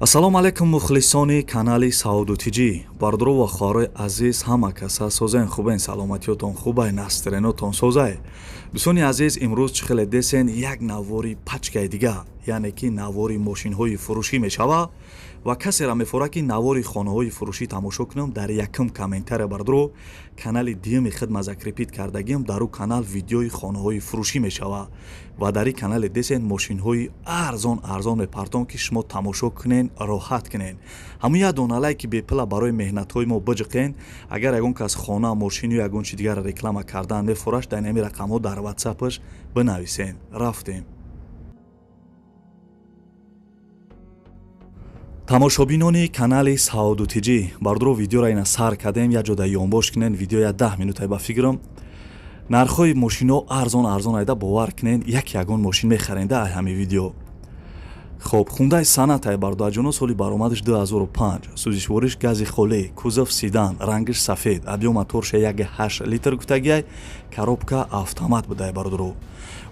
Ассалому алайкум, мухлисони канали Сауду Тиҷӣ, бардору ва хоҳарои азиз, ҳама каса созен, хубен, саломатиётон хубай, настроениятон созай. Дӯстони азиз, имрӯз чӣ хеле десен, як навори пачкаи дига, яъне ки навори мошинҳои фурӯшӣ мешава ва касера мефора, ки навори хонаҳои фурӯшӣ тамошо кунам, дар якум комментария, бардоро, канали дуюми хидма закрепить кардагиам, дар ӯ канал видеои хонаҳои фурӯшӣ мешава ва дар ин канале десен мошинҳои арзон арзон мепартом, ки шумо тамошо кунен, роҳат кунен. Ҳамун як дона лайки бепула барои меҳнатҳои мо биҷиқен. Агар ягон кас хона, мошин ё ягон чи дигар реклама кардан мефораш, дар ҳамин рақамҳо дар ватсапаш бинависен. Рафтем. Тамошобинони канали Сауду Тиҷӣ, бардоро, видеоро ина сар кардем, як ҷода ёнбош кунен. Видео я 10 минутай ба фикрам. Нархҳои мошино арзон арзон айда, бовар кунен, як ягон мошин мехаренда ай ҳамин видео. Хоб, Хундай Сонатай, бародарҷоно, соли баромадаш 2005, сӯзишвориш гази холӣ, кузов седан, рангиш сафед, объём моторша 1,8 литр гуфтагиай, коробка автомат будай. Бародаро,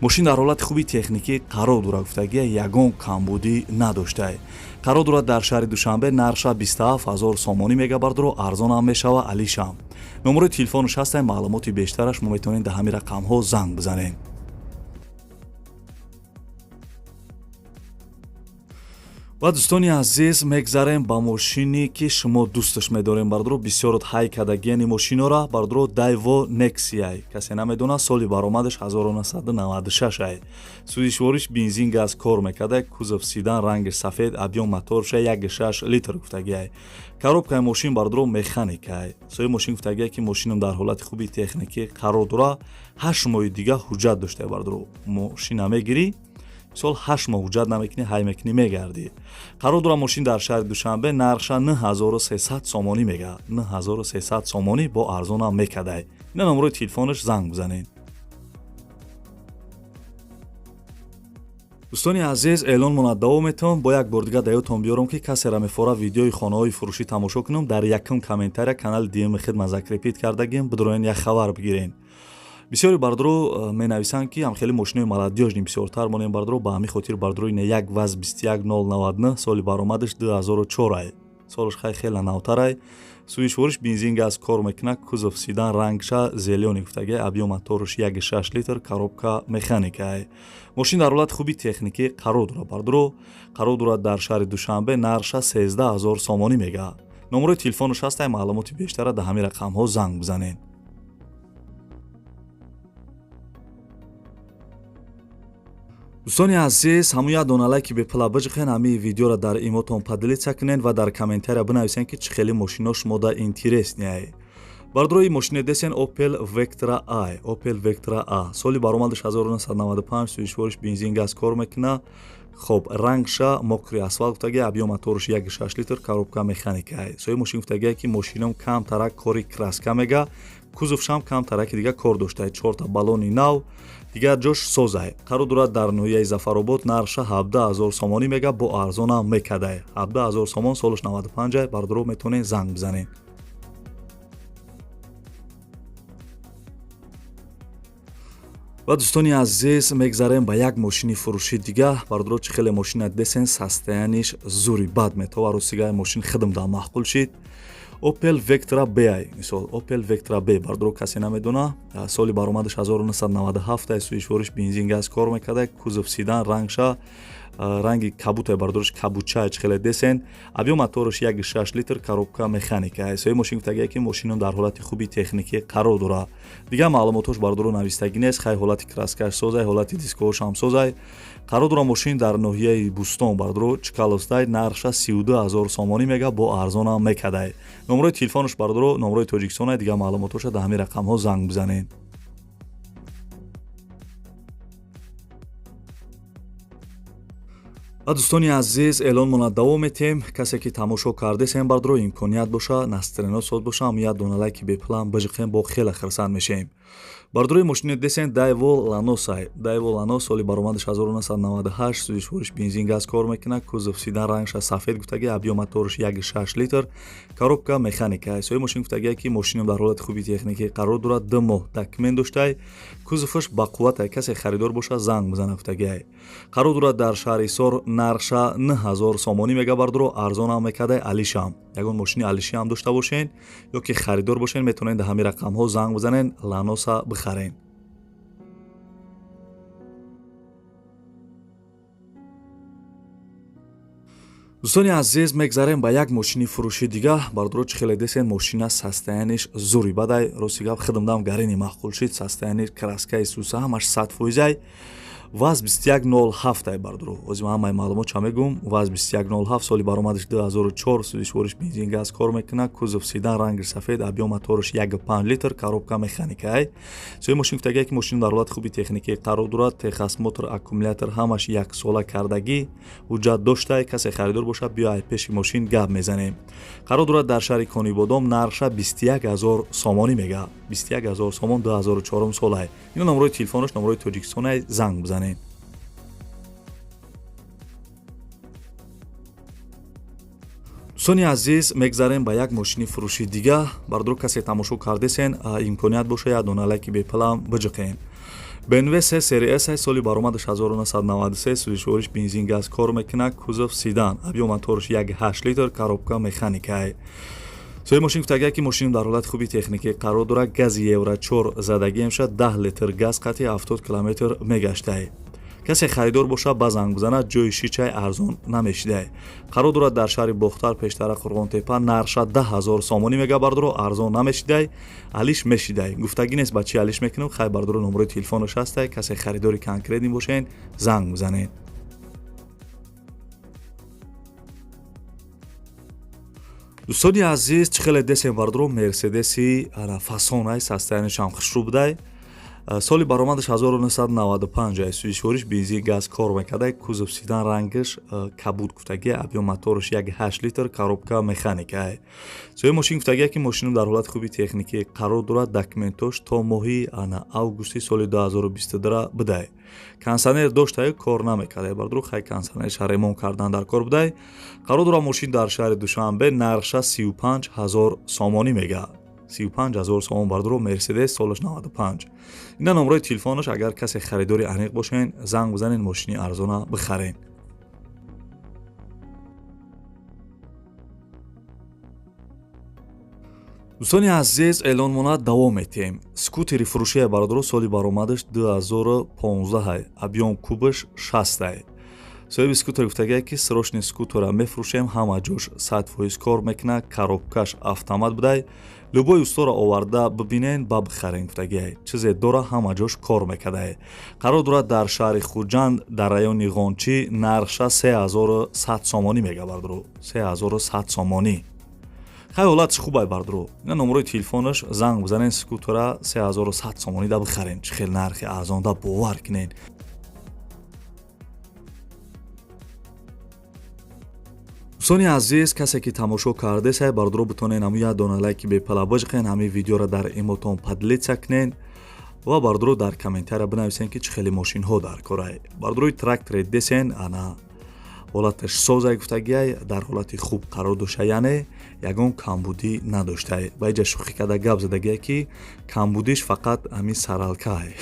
мошин дар ҳолати хуби техникӣ қарор дорад гуфтагиай, ягон камбудӣ надоштай. Қарор дорад дар шаҳри Душанбе, нархша 27 ҳазор сомонӣ мега, бардоро, арзонам мешава алишам. Номерои телефонаш ҳастай, маълумоти бештараш мо метавонед дар ҳамин рақамҳо занг бизанед. Ва, дӯстони азиз, мегзарем ба мошине, ки шумо дӯсташ медорем, бардоро, бисёрот ҳай кардагияни мошинора. Бардоро, Дайво Нексиай, касе намедонад, соли баромадаш 1996 ай, сӯзишвориш бензин, газ кор мекарда, кузов седан, ранги сафед, объём моторша 1,6 литр гуфтагиай, коробкаи мошин, бардоро, механикай. Соҳиби мошин гуфтагиай, ки мошинам дар ҳолати хуби техникӣ қарор дора, 8 моҳи дига ҳуҷҷат дошта. Бардоро, мошина мегирӣ, мисол, 8 моҳ ҳуҷҷат намекунӣ, ҳай мекунӣ, мегардӣ. Қарор дорам мошин дар шаҳри Душанбе, нархша 9300 сомонӣ мега, 9300 сомонӣ, бо арзонам мекадай. Ина номерои телефонаш, занг бизанед. Дӯстони азиз, эълонмона давом метавон. Бо як бор дига да ёдтон биёрам, ки касера мефора видеои хонаҳои фурӯшӣ тамошо кунам, дар якум комментария канали дуюми хидма закрепить кардагим, бидроен, як хабар бигирен. Бисёри бардоро менависанд, ки ҳам хеле мошинои молодёжный бисёртар монем. Бардоро, ба ҳамин хотир, бардоро, ина як ВАЗ 21099, соли баромадаш 2004 ай, солаш хай хела навтарай, сӯзишвориш бензин, газ кор мекунад, кузов седан, рангша зелёный гуфтагиай, объём моторш 1,6 литр, коробка механикай. Мошин дар ҳолати хуби техникӣ қарор дорад. Бардоро, қарор дорад дар шаҳри Душанбе, нархша 13 000 сомонӣ мега. Номерои телефонаш ҳастай, маълумоти бештара дар ҳамин рақамҳо занг бизанед. Дӯстони азиз, ҳамун як дона лайки бепула биҷиқен, ҳамин видеоро дар имотон поделиться кунед ва дар комментария бинависен, ки чӣ хеле мошино шумо да интересный. Бардорои, мошине десен, Opel Vectra i, Opel Vectra A, соли баромадаш 1995, сӯзишвориш бензин, газ кор мекунад. Хоб, рангша мокрый асфалт гуфтагия, объём моторш 1,6 литр, коробка механикай. Соҳиби мошин гуфтагия, ки мошинам камтарак кори краска мега, кузовшам камтараки дига кор доштае, чорта баллони нав, дигар ҷош созай. Қарор дорад дар ноҳияи Зафаробод, нархша 17 000 сомонӣ мега, бо арзонам мекадай. 17 000 сомон, солаш 95. Бардоро, метавонед занг бизанед. Ва, дӯстони азиз, мегзарем ба як мошини фурӯши дига. Бардоро, чӣ хеле мошина десен, состояниш зури бад метова. Ростига, мошин хидм да маъқул шид. Opel Vectra B, мисол, Opel Vectra B, бардоро, касе намедона, соли баромадаш 1997, сӯзишвориш бензин, газ кор мекарда, кузов седан, рангша ранги кабутай, бардориш кабучай, чӣ хеле десен, объём моторш 1,6 литр, коробка механика. Соҳиби мошин гуфтагия, ки мошинам дар ҳолати хуби техникӣ қарор дорад. Дигар маълумотош, бардоро, навистагӣ нест. Хай, ҳолати краскаш созай, ҳолати дискоошам созай. Қарор дорад мошин дар ноҳияи Бӯстон, бардоро, Чкаловстай, нархша 32 000 сомонӣ мега, бо арзонам мекадай. Номерои телефонаш, бардоро, номерои Тоҷикистонай. Дигар маълумотоша дар ҳамин рақамҳо занг бизанед. Ва, дӯстони азиз, эълонмона давом метиҳем. Касе ки тамошо кардесем, бардоро, имконият боша, настроено соз боша, ҳам як дона лайки бепулам биҷиқем, бо хеле хирсанд мешем. Бардорои мошини десен Daewoo Lanos-ай. Daewoo Lanos соли баромадаш 1998, сӯзишвориш бензин газ кор мекунад, кузов седан, рангша сафед гуфтаги, объём моторш 1,6 литр, коробка механика. Соҳиби мошин гуфтагие, ки мошинам дар ҳолати хуби техникӣ қарор дорад, 2 моҳ документ доштай, кузоваш бақувватай, касе харидор бошад, занг бизана гуфтагиай. Қарор дорад дар шаҳри Ҳисор, нархша 9000 сомонӣ мега. Бардоро, арзонам мекардай. Алишам ягон мошини алишиам дошта бошен ё ки харидор бошен, метавонед дар ҳамин рақамҳо занг бизанен, Ланоса бихарен. Дӯстони азиз, мегзарем ба як мошини фурӯши дига. Бардоро, чӣ хеле десен, мошина состояние ш зури бадай. Рости гап, хидмдам гарини маъқул шид. Состояние краска и суса ҳамаш 100%-ай. ВАЗ 2107 ай. Бардоро, ҳозир ман ҳамаи маълумот ча мегӯм. ВАЗ 2107, соли баромадаш 2004, сӯзишвориш бензин газ кор мекунад, кузов седан, ранги сафед, объём мотораш 1,5 литр, коробка механика ай. Соҳиби мошин гуфтагие, ки мошин дар ҳолати хуби техникӣ қарор дорад, техосмотр, аккумулятор ҳамаш яксола кардагӣ, ҳуҷҷат доштай, касе харидор бошад, биё ай пеши мошин гап мезанем. Қарор дорад дар шаҳри Конибодом, нархша 21 ҳазор сомонӣ мега, 21 ҳазор сомон, 2004 солай. Ино номерои телефонаш, номерои Тоҷикистонай, занг бизанед. Дӯстони азиз, мегзарем ба як мошини фурӯши дига. Бардоро, касе тамошо кардесен, имконият боша, як дона лайки бепалам биҷиқем. BMW 3 серия S, соли баромадаш 1993, сӯзишвориш бензин газ кор мекунад, кузов седан, объём моторш 1,8 литр, коробка механикай. Соҳиби мошин гуфтагия, ки мошин дар ҳолати хуби техникӣ қарор дорад, гази Евро 4 задагием шад, 10 литр газ қатъи 70 километр мегаштай, касе харидор бошад, ба занг бизанад, ҷои шичай арзон намешидай. Қарор дорад дар шаҳри Бохтар, пештара Қурғонтепа, нархша 10 000 сомонӣ мега. Бардоро, арзон намешидай, алиш мешидай, гуфтагӣ нест ба чӣ алиш мекунем. Хай, бардоро, номерои телефонаш ҳастай, касе харидори конкретный бошен, занг бизанед. Дӯстони азиз, чӣ хеле десем, бардоро, Мерседеси фасонай, состояние шам хушрӯ будай. Соли баромадаш 1995 ай, сӯзишвориш бензин газ кор мекардай, кузов седан, рангаш кабуд гуфтагия, объём мотораш 1,8 литр, коробка механика. Соҳиби мошин гуфтагия, ки мошинам дар ҳолати хуби техникӣ қарор дорад, документош то моҳи ана августи соли 2022 будай, кондиционер доштаю кор намекардай. Бардоро, хай, кондиционерша ремонт кардан дар кор будай. Қарор дорад мошин дар шаҳри Душанбе, нархша 35 ҳазор сомонӣ мега, 35 ҳазор сомон. Бардоро, Мерседес, солаш 95. Ина номерои телефонаш, агар касе харидори аниқ бошен, занг бизанед, мошини арзона бихарен. Дӯстони азиз, эълонмона давом метиҳем. Скутери фурӯшия, бародаро, соли баромадаш 2015, объём кубаш 60. Соҳиби скутер гуфтагия, ки срочный скутера мефурӯшем, ҳама ҷош 100% кор мекунад, коробкаш автомат будай, любой устора оварда бибинен, ба бихарен гуфтагиай, чизе дора, ҳама ҷош кор мекардай. Қарор дорад дар шаҳри Хуҷанд, дар райони Ғончӣ, нархша 3100 сомонӣ мега. Бардоро, 3100 сомонӣ. Хай, ҳолатш хубай. Бардоро, ина номерои телефонаш, занг бизанен, скутера 3100 сомонӣ да бихарен. Чӣ хел нархи арзонда, бовар кунен. Дӯстони азиз, касе ки тамошо кардесай, бардоро, битонен ҳамун як дона лайки бепала биҷиқен, ҳамин видеоро дар имотон поделиться кунен ва, бардоро, дар комментария бинависен, ки чӣ хеле мошинҳо дар корай. Бардорои, тракторе десен, ана ҳолаташ созай гуфтагиай, дар ҳолати хуб қарор дошта, яъне ягон камбудӣ надоштай. Ба иҷа шӯхӣ карда гап задагия, ки камбудиш фақат ҳамин саралкай,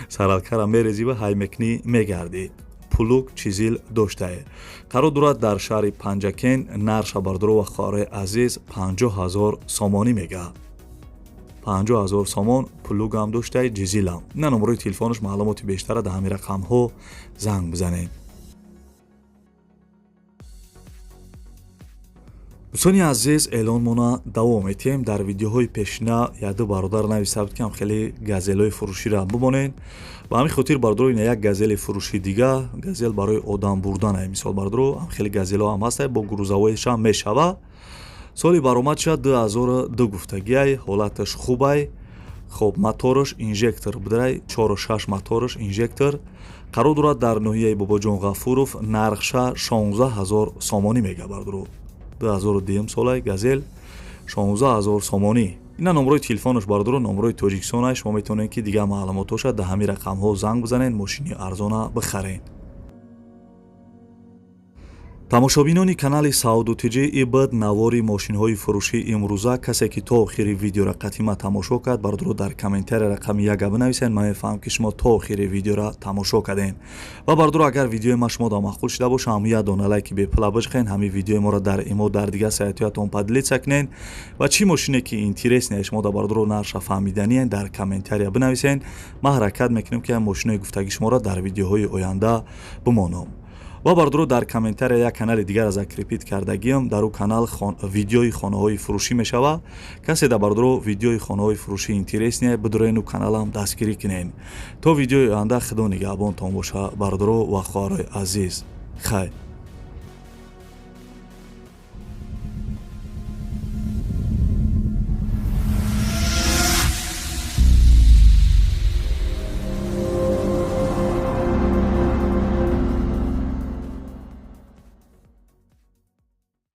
саралкара мерезӣ ва ҳай мекунӣ, мегардӣ. Плуг, чизил доштае. Қарор дорад дар шаҳри Панҷакен, нарша, бардоро ва хоҳарои азиз, 50 000 сомонӣ мега, 50 000 сомон. Плугам доштай, чизилам. Ина номерои телефонаш, маълумоти бештара дар ҳамин рақамҳо занг бизанед. Дӯстони азиз, эълонмона давом метиҳем. Дар видеоҳои пешина якду бародар нависта буд, ки ҳам хеле газелҳои фурӯширо бимонед. Ба ҳамин хотир, бародаро, ина як газели фурӯши дига. Газел барои одам бурдан, мисол, бародаро, ҳам хеле газелҳо ҳам ҳаста, бо грузовой шам мешава. Соли баромадша 2002 гуфтагиай, ҳолаташ хубай. Хоб, мотораш инжектор будай, 4,6 мотораш инжектор. Қарор дорад дар ноҳияи Бобоҷон Ғафуров, нархша 16 000 сомонӣ мега. Бародаро, 2002 солай газел, 16 000 сомонӣ. Ина номрои телефонаш, бародаро, номрои Тоҷикистона. Шумо метавонед, ки дигар маълумотоша дар ҳамин рақамҳо занг бизанед, мошини арзона бихаред. Тамошобинони канали Сауду ТЖ, ибд навори мошинҳои фурӯшии имрӯза. Касе ки то охири видеора қатима тамошо кард, бародаро, дар комментария рақами яка бинависед. Ман мефаҳмам, ки шумо то охири видеора тамошо кардем. Ва, бародаро, агар видеои ма шумо да маъқул шуда боша, ҳамн як дона лайки бепула бижхен, ҳамин видеои моро дар имо, дар дигар сайтҳоятон поделиться кунед. Ва чӣ мошине ки интересный шумо да, бародаро, нарша фаҳмидание, дар комментария бинависед. Ман ҳаракат мекунем, ки мошинои гуфтагии шуморо дар видеоҳои оянда бимонам. Ва, бародаро, дар комментария як канали дигар закрепить кардагиам. Дар ӯ канал видеои хонаҳои фурӯшӣ мешава. Касе да, бародаро, видеои хонаҳои фурӯшӣ интересный, бидурену каналам дастгирӣ кунед. То видеои оянда худо нигаҳбонтон боша, бародаро ва хоҳарои азиз. Хайр.